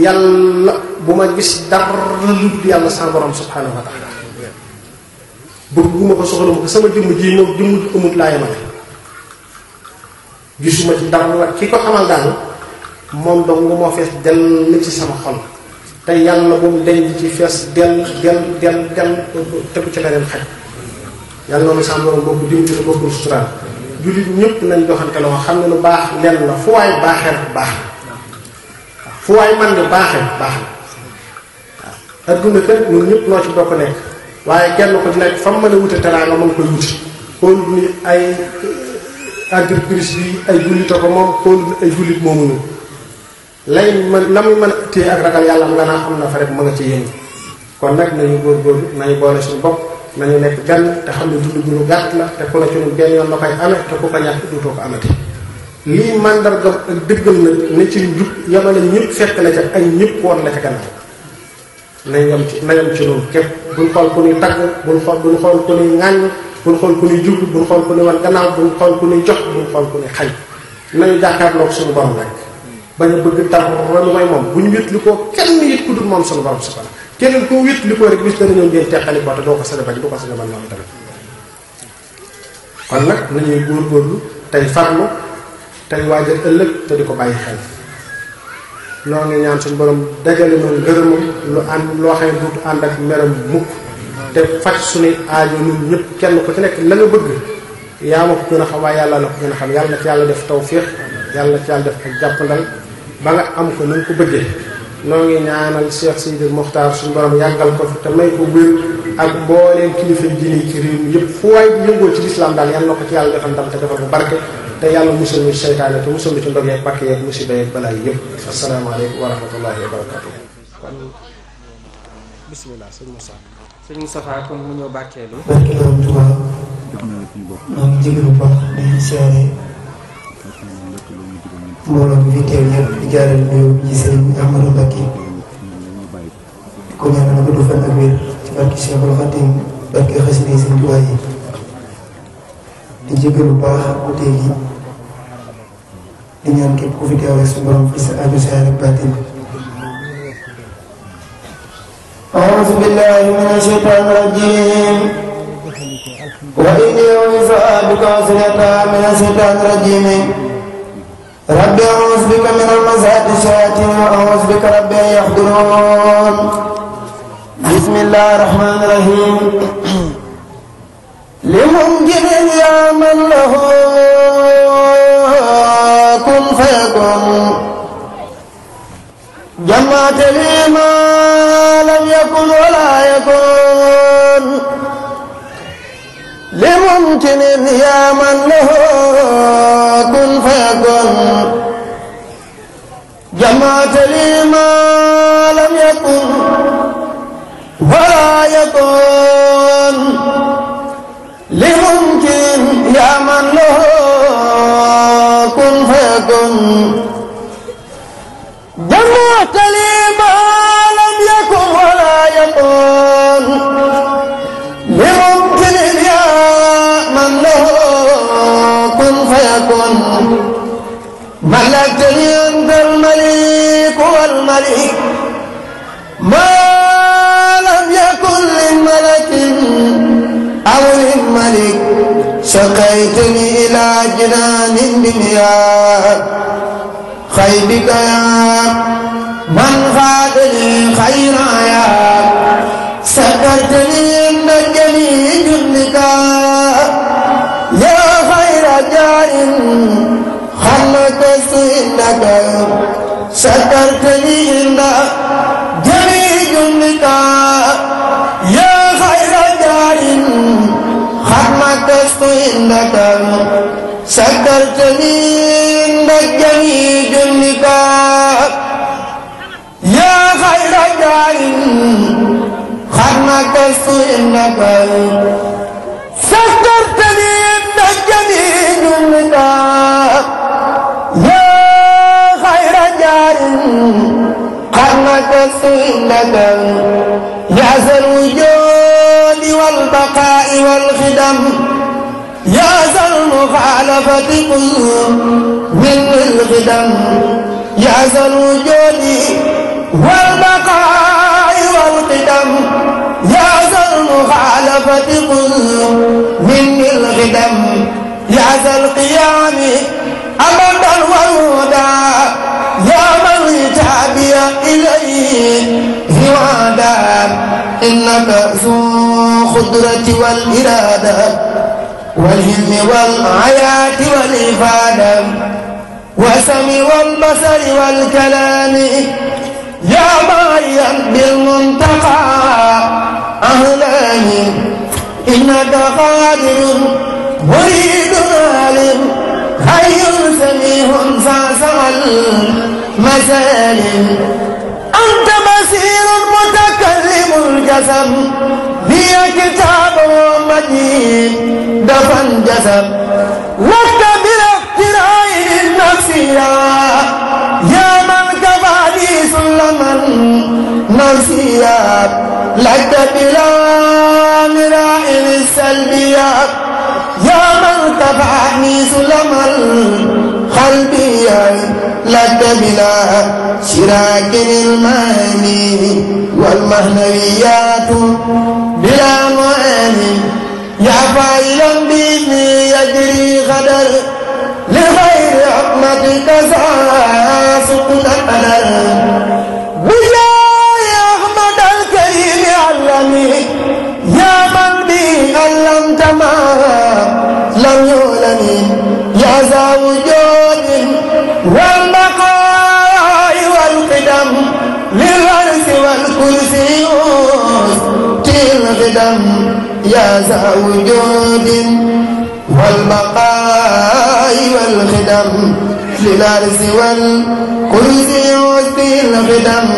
yàlla bu ma gis dara lu dul yàlla sa borom subhanahu wa taala bëgguma ko soxla ko sama jëmm ji moom jëmm ju amut laa yemale gisuma ci dara la ki ko xamal daal moom dong moo fees dell ci sama xol te yàlla bu mu denc ci fees del tegu ci leneen xaj yàlla noonu sa borom boobu dimbali boobu suturaal jullit ñëpp nañ doxante loo xam ne lu baax lenn la fu waay baaxee rek baax na fu waay man de baaxee baax na waaw adduna kër ñun ñëpp noo ci bokk nekk waaye kenn ko ci nekk fa mu mën a wute teraanga mën koy wuti xool ni ay entreprise bi ay jullit ko moom xool ni ay jullit moomuñu lay man la muy mën a téye ak ragal yàlla nga naa am na fa rek mën nga ci yëngu kon nag nañu góorgóorlu nañu boole suñu bopp nañu nekk benn te xam ne dund lu gàtt la te ku ne ci ñun benn yoon la koy amee te ku ko ñàkk duutoo ko amati lii mandarga ak dëggal na ne ci jub yamale ñëpp fekk la ca ak ñëpp woon la ca gannaaw nañ yam ci loolu képp buñ xool ku ñuy tagg buñ xool ku ñuy ŋàññ buñ xool ku ñuy jublu buñ xool ku ñuy wan gannaaw buñ xool ku ñuy jox buñ xool ku ñuy xañ nañu jàkkaarloog suñu borom rek bañ a bëgg dara lu may moom bu ñu wétli koo kenn it ku dul moom suñu borom subhanahu keneen koo wétli koo rek bis dana ñëw ngeen teqali ko te doo ko sële bañ du ko sële bañ moom tamit kon nag nañuy góorgóorlu tey farlu tey waajal ëllëg te di ko bàyyi xel noo ngi ñaan suñu borom dajale noonu ngërëmam lu ànd loo xam ne duutu ànd ak meram mukk te faj suñuy aajo ñun ñëpp kenn ku ci nekk la nga bëgg yaa ma ko gën a xam waaye yàlla la ko gën a xam yàlla na ci yàlla def tawfiix yàlla na ci yàlla def ak jàppandal ba nga am ko na nga ko bëggee noo ngi ñaanal Cheikh Sidi Mokhtar suñu borom yàggal ko fi te may ko wér ak mbooleem kilifa diine ci réew mi yëpp fu waay yëngoo ci lislaam daal yàlla na ko ci yàlla defal ndam te defal ko barke te yàlla musal ñu seytaane te musal ñu ci ndog yeeg bakk yeeg musiba yeeg balaa yi yëpp asalaamaaleykum wa rahmatullahi wa barakatuh kon bismillah sëñ Moussa sëñ Moustapha kon mu ñëw barkeelu barke Borom Tuubaa maa ngi jégalu bu baax di siyaare mbooloo bi fi teew ñëpp di jaarale nuyoo bi ci sëriñ Ahmadou Mbacké di ko ñaanal gudd fan ak wér ci barke Cheikhul Khadim barke xasida yi sëñ Tuubaa yi di jégalu bu baax bu tey gi di ñaan képp ku fi teew rek su borom fi sa aju sa rek baatin أعوذ بالله من الشيطان الرجيم وإني أعوذ بك من الشيطان الرجيم ربي أعوذ بك من المزات الشياطين وأعوذ بك ربي أن يحضرون بسم الله الرحمن الرحيم لممكن يا من له كن فيكون جمعت لي ما لم يكن ولا يكون لممكن يا من له كن فيكون جمعت لي ما لم يكن ولا يكون لممكن يا من له كن فيكون جمعت لي ما لم يكن ولا يكون لممكن يا من له كن فيكون ملكتني أنت الملك والملك ما لم يكن للملك أو للملك سقيتني إلى جنان الدنيا خيبك يا من خادني خيرا يا سكرتني عند جميع جندك يا خير جار خلت سيدك سكرتني عند جميع جندك يا خير جار خلت سيدك سكرتني عند جميع جندك يا خير جار خدمك سيدك سكرتني عند جميع جندك يا خير جار خدمك سيدك يا ذا الوجود والبقاء والخدم يا ذا المخالفة كل من الخدم يا يا ذا الوجود والبقاء والقدم يا ذا المخالفة قل مني الخدم يا ذا القيام أبدا والهدى يا من تابي إليه هوادا إنك ذو خضرة والإرادة والهم والحياة والإفادة والسمع والبصر والكلام يا مايا بالمنتقى أهلاني إنك قادر مريد عالم حي سميع ساسع المسالم أنت بصير متكلم الجسم هي كتاب مجيد دفن جسم لك بالاقتراء للنفس يا من كفاني سلما نسيا لك بلا مراء السلبيات يا من كفاني سلما قلبيا لك بلا شراك الماني والمهنويات بلا معاني يا فاعلا بإذني يجري غدر لغير رحمتك ساسق القدر بجاه أحمد الكريم علمي يا من بي علمت ما لم يعلمي يا ذا وجود والبقاء والقدم للعرش والكرسي القدم يا ذا وجود والبقاء والخدم للعرش والكرسي القدم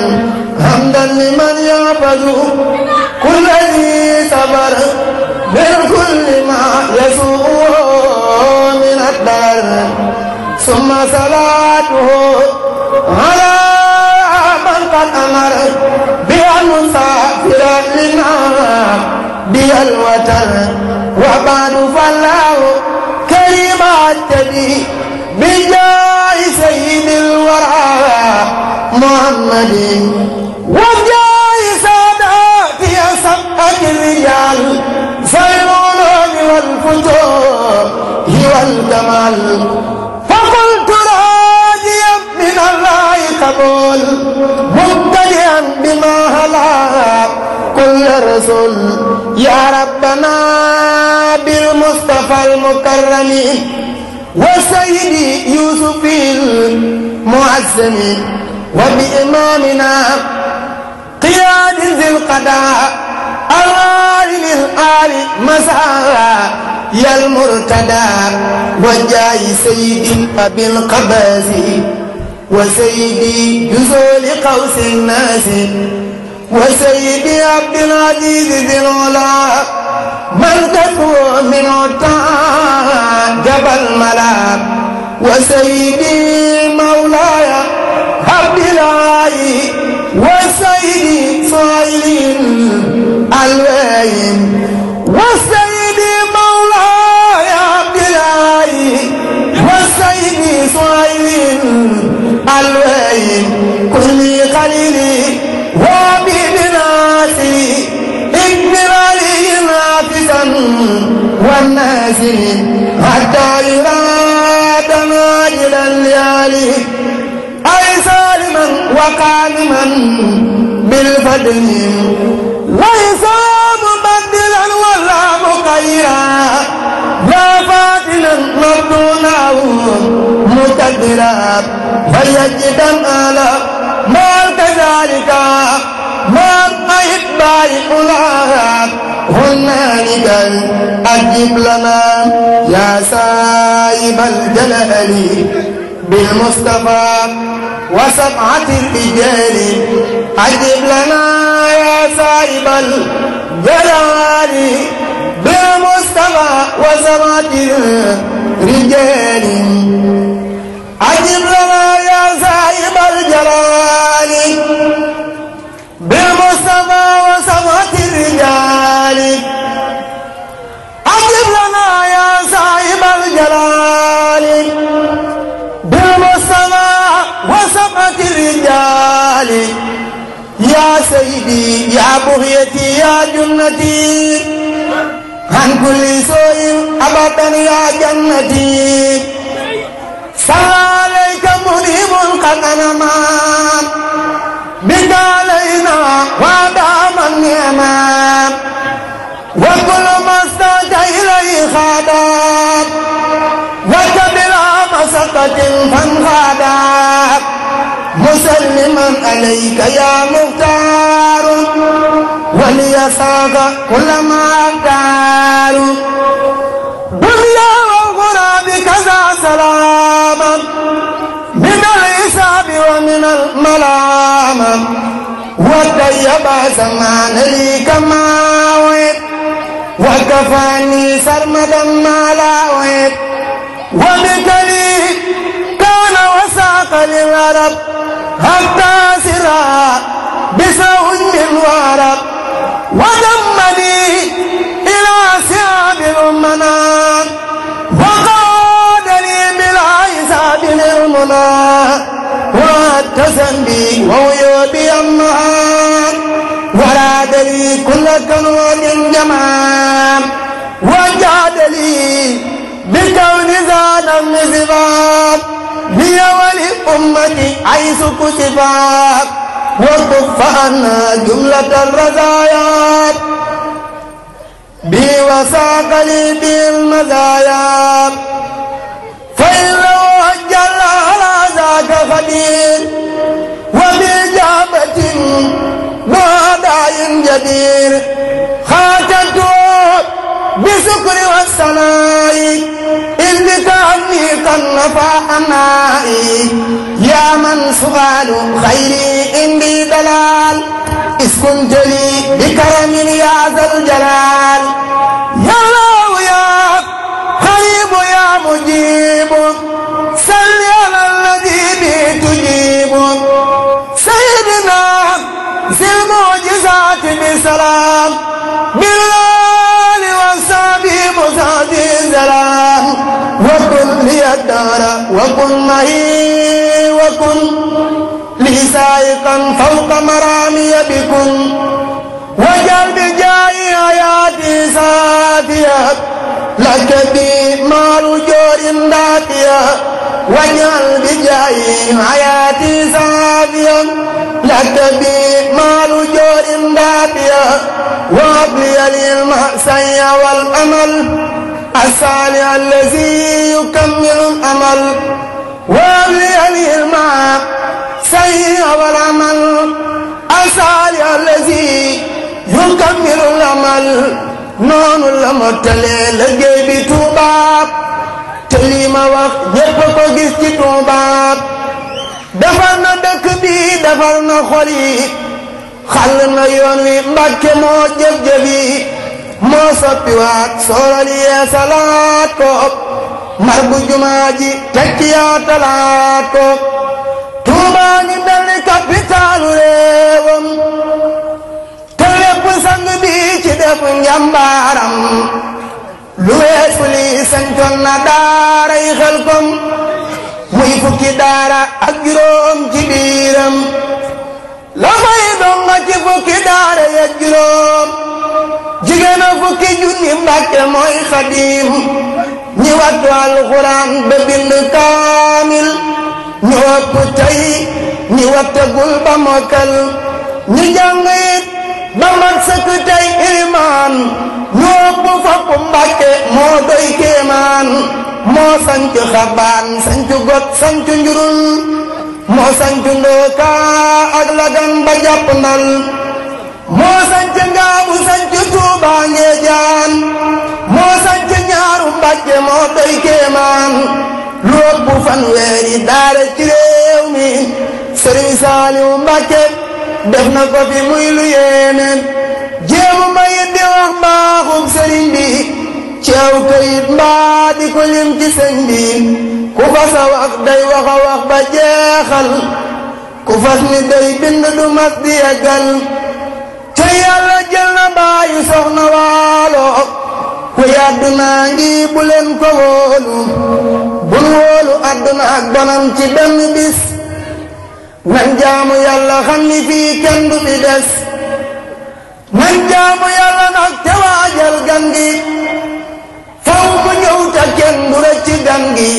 حمدا لمن يعبد كل ذي صبر من كل ما يسوء من الدار ثم صلاته على من قد أمر بأن نسافر لنا بها الوتر وبعد فالله كريم التدي بجاه سيد الورى محمد وجاه سادات سبقة الرجال سيرون والفتوح والكمال فقلت راجيا من الله قبول مبتدئا بما هلا كل رسول يا ربنا بالمصطفى المكرم وسيدي يوسف المعزم وبإمامنا قياد ذي القضاء الغالي للآل مساء يا المرتدى وجاي سيدي أبي القباسي وسيدي جزول قوس الناس وسيدي عبد العزيز ذي العلا من تكون من عطاء جبل ملاب وسيدي مولاي عبد الله وسيدي صايل الوين وسيدي مولاي عبد الله وسيدي صايل الوين كل قليلي وابي بناسي ابن علي نافذا والنازل حتى إرادنا إلى الليالي أي سالما وقادما بالفضل ليس مبدلا ولا مغيرا لا فاتنا مردونه متدرا فليجدا آلا ما كذلك ما إتباع أولاد هنالك أجب لنا يا سائب الجلال بالمصطفى وسبعة الرجال أجب لنا يا سائب الجلال بالمصطفى وسبعة الرجال أجب لنا يا سائب الجلال بالمصطفى وسبعة الرجال أجب لنا يا سائب الجلال بالمصطفى وسبعة يا سيدي يا بغيتي يا جنتي عن كل سوء أبدا يا جنتي صلى عليك منيب قد أنما بك علينا ودام النعمة وكل ما استاد إليه خادات وكبلا مسقة فانخادات مسلما عليك يا مختار وليساق كل ما أختار دنيا وغرى بكذا سلاما من الحساب ومن الملام وطيب زمان لي كما ويت وكفاني سرمدا ما لا ويت وبك لي كان وساق للعرب حتى سرا بسوء من ورب ودمني إلى سياب الأمنا وقادني بلا حساب للمنى واتسم بي وعيوبي أمها وراد لي كل كنود جمال وجاد لي بكون زاد النزبات هي ولأمتي حيث كتبات وكف عنا جملة الرزايا بي وساق لي بالمزايا فإن لو أجل على ذاك خدير وبإجابة وداع جدير خاتته بسكر والثناء إذ بك عني قد نفى حنائي يا من سؤال خيري عندي دلال إذ كنت لي بكرم يا ذا الجلال يا الله يا قريب يا مجيب صل على الذي به تجيب سيدنا ذي المعجزات بسلام بالله وصحبه مصادي السلام وكن لي الدار وكن معي وكن لي سائقا فوق مرامي بكن وجعل بجاي حياتي سافية لك بي مال جور دافية واجعل بجاي حياتي سافية لك بي مال جور دافية وابلي للمأسي والأمل الصالح الذي يكمل الأمل وابلي للمأسي والأمل الصالح الذي يكمل الأمل نون لمتلي لجي بتوباب تليما وقت جيبكو جيس ci tuubaab defar na dëkk bi defar na xol yi xàll na yoon wi Mbàkke moo jëf-jëfi moo soppiwaat soolal yee salaat ko mar bu jumaa ji tekki yaa talaat ko Tuubaa ngi mel ni kapitaalu réewam te lépp sang bi ci def njàmbaaram lu weesu li santoon na daaray Xelkom muy fukki daara ak juróom ci biiram la fay donga ci fukki daara ya juróom jigéen a fukki junni Mbàkke mooy Xaadim ñi wattu alxuraan ba bind kaamil ñu ëpp tey ñi wattagul ba mokkal ñi jàng it ba mat sëkk tey ilimaan ñu ëpp fopp Mbàkke moo doy kéemaan moo sanc xabaan sanc got sanc njurul moo sanc ndooka ak lagan ba jàpp ndal moo sanc ngaabu sanc Tuuba Ngeejaan moo sanc ñaaru Mbàkke moo doy kéemaan lu ëpp fanweeri daara ci réew mi Sëriñ Saaliw Mbàkke def na ko fi muy lu yéeme jéemu ma it di wax mbaaxum sëriñ bi ci aw këyit mbaa di ko lim ci sëñ bi ku fas a wax day wax a wax ba jeexal ku fas ni day bind du mas di yeggal te yàlla jël na baayu soxna Waalo ku àdduna ngi bu leen ko wóolu bul wóolu àdduna ak bonam ci benn bis nan jaamu yàlla xam ni fii kenn du fi des nan jaamu yàlla nag te waajal gan gi faw mu ñëw te kenn du rëcc ci gan gi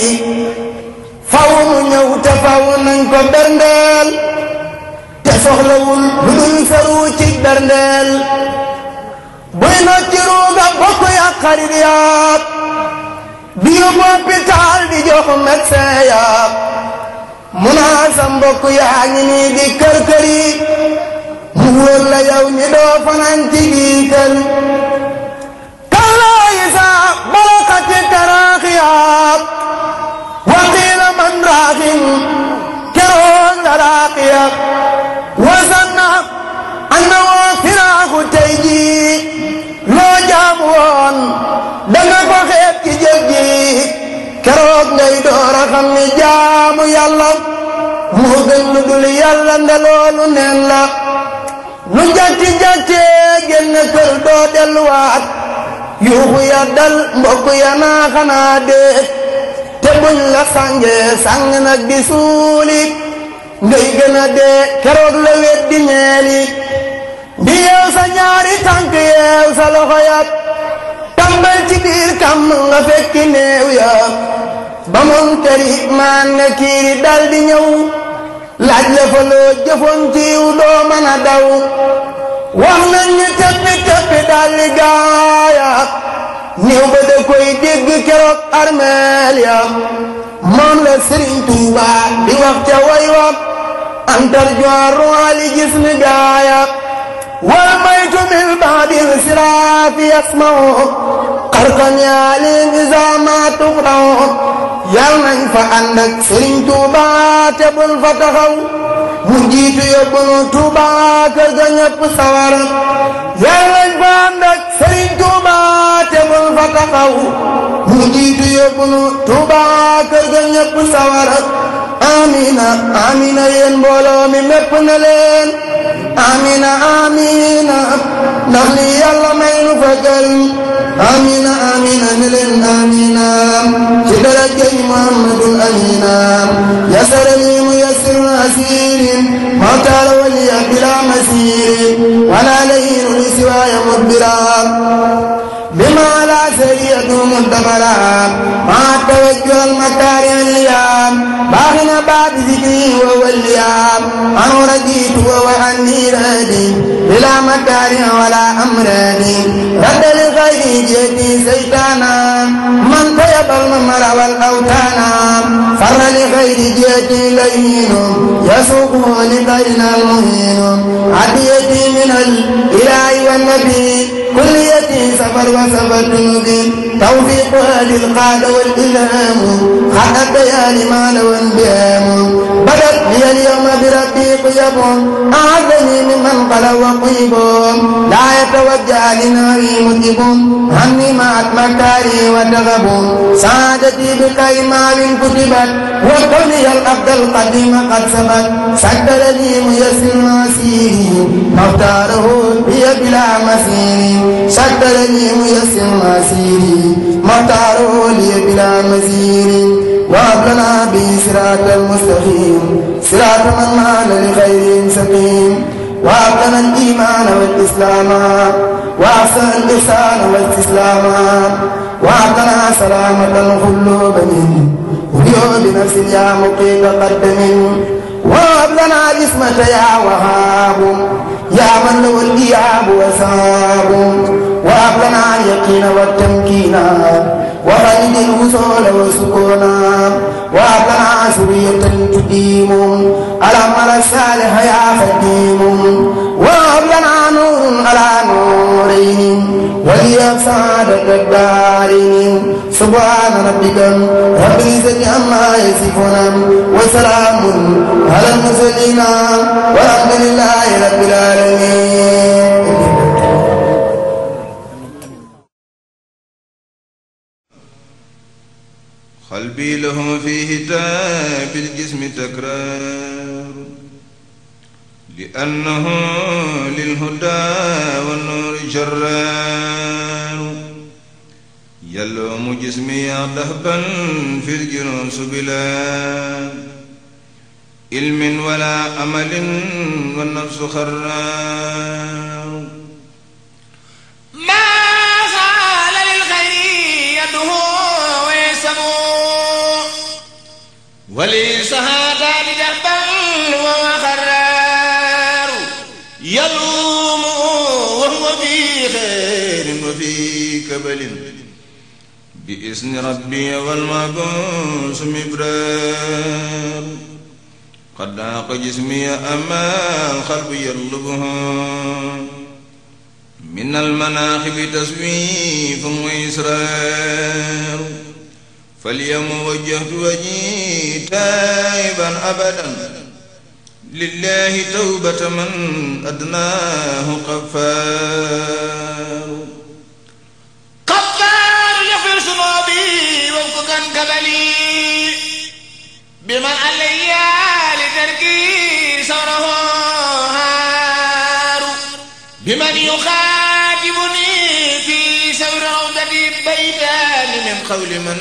faw mu ñëw te faw nañ ko berndeel te soxlawul lu dul feru ci berndeel buy not ci ruuga bokk ya xarit yaak di yóbbu hôpital di jox médecin yaak mu naa sa mbokk yaa ngi nii di kër-këri mu wóor la yow ni doo fanaan ci gii kër kallaayi sa barakati taraaxiyaat waqiila man raaxin keroog la raaxiya wasanna annawoo firaaxu tey jii loo jaamu woon danga ko xeeb ci jëf ji keroog ngay door a xam ni jaamu yàlla moo gën lu dul yàlla nde loolu neen la lu jàtti-jàttee génn kër doo delluwaat yuuxu ya dal mbokk ya naa xanaa dee te buñ la sàngee sàng nag di suuli ngay gën a dee keroog la wet di ñeeli di yeew sa ñaari tànk yeew sa loxo ya tàmbal ci biir kam nga fekki néew ya ba moom teri maan ne kiiri dal di ñëw laaj la fa loo jëfoon ciw doo mën a daw wax nañ ni teppi teppi dal di gaaya néew ba da koy dégg keroog armeel ya moom la Sëriñ Tuuba di wax ca way wa antal jooru ali gis ni gaaya wal maytu min baadil siraafi yasmau xarkan yaalin isa ma tuxdaw yal nañ fa ànd ak Sëriñ Tuuba te bul fa taxaw mu jiitu yóbbu nu Tuuba kër ga ñëpp sawar yal nañ fa ànd ak Sëriñ Tuuba te bul fa taxaw mu jiitu yóbbu nu Tuuba kër ga ñëpp sawar amina amina yéen mbooloo mi mépp na leen amina amina ndax li yàlla may nu fa kër amina amina ne leen amina ci darajay muhammadul amina yasarani muyassir asirin mawtaala waliya bila masirin wala layinu li siwaaya mudbira بما لا سيئة مدبرا ما توجه المكارم اليام باغنا بعد ذكري ووليام أنا رجيت وعني ردي بلا مكارم ولا أمراني رد لغير جيتي سيطانا من طيب الممر والأوتانا فر لغير جيتي لين يسوق لغيرنا المهين عديتي من الإله والنبي كليتي سفر وسفر جنوبي توفيق أهل القاد والإلهام خطت يا لمال وانبهام بدت لي اليوم بربي قيب أعزني ممن قل وقيب لا يتوجه لناري مذب همي معت مكاري وتغب سعادتي بقيمة كتبت وكوني الأبد القديم قد ثبت سجل لي ميسر مسيري مختاره هي بلا مسير سجلني ميسر مسيري مختاره لي بلا مسير وابلنا به صراط المستقيم صراط من مال لخير سقيم وابلنا الإيمان والإسلام وأحسن الإحسان والاستسلام وابلنا سلامة القلوب منه وبيوم بنفس يا مقيت قدم وابلنا الإسمة يا وهاب يا من له الإياب وساب وابلنا اليقين والتمكين وخلد الوصول والسكونا وابلنا سرية تديم الأمر الصالح يا خديم وابلنا نور على نورين ولي سعادة الدارين سبحان ربك رب العزة عما يصفون وسلام على المرسلين والحمد لله رب العالمين. قلبي له فيه تاب الجسم تكرار لأنه للهدى والنور جرار يلوم جسمي دهبا في الجنون سبلا علم ولا أمل والنفس خرار ما زال للخير يده ويسمو ولسهادات جهبا وهو خرار يلوم وهو في خير وفي كبل بإذن ربي والمبعوث مبرار قد ضاق جسمي أما القلب يطلبه من المناخب تسويف وإسرار فاليوم وجهت وجهي تائبا أبدا لله توبة من أدناه غفار يغفر ذنوبي وفقا كبلي بمن علي لتركي سوره هار بمن يخاطبني في سور روضتي بيتان من قول من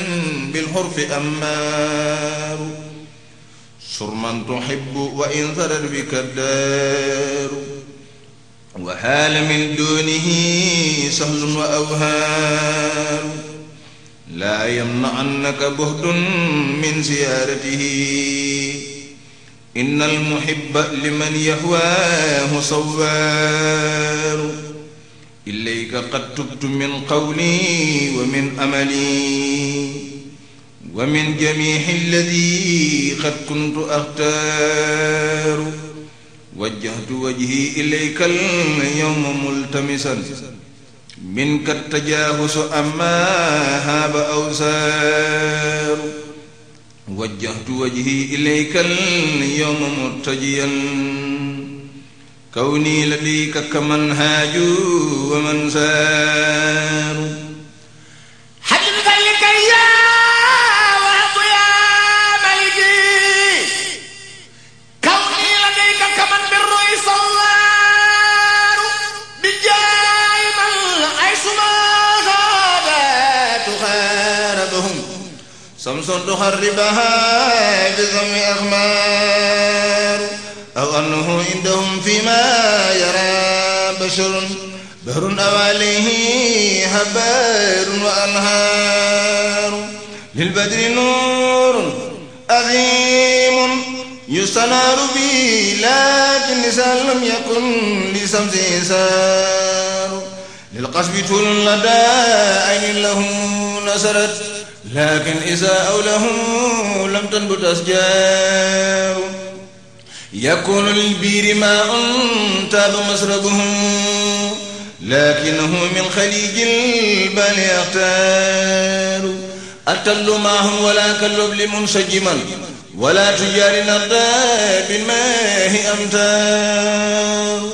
بالحرف أمار سر من تحب وإن ضرر بك الدار وحال من دونه سهل وأوهار لا يمنعنك بهد من زيارته إن المحب لمن يهواه صوار إليك قد تبت من قولي ومن أملي ومن جميع الذي قد كنت أختار وجهت وجهي إليك اليوم ملتمسا منك التجاوز أما هاب أوسار وجهت وجهي إليك اليوم مرتجيا كوني لديك كمن هاجوا ومن سار حجبك لكي وهب يا ملكي كوني لديك كمن بالرؤي صوار بجاي من عيش ما غابت تخاربهم شمس تخربها بذم أغمار أو أنه عندهم فيما يرى بهر أو عليه هبار وأنهار للبدر نور عظيم يستنار به لكن لسان لم يكن لشمس إنسار للقصب طول لدى عين له نسرت لكن إذا أوله لم تنبت أشجار يكون للبير ماء تاب مسربه لكنه من خليج البال يختار التل معهم ولا كاللبل منسجما ولا تجار نردى بالماء أمتار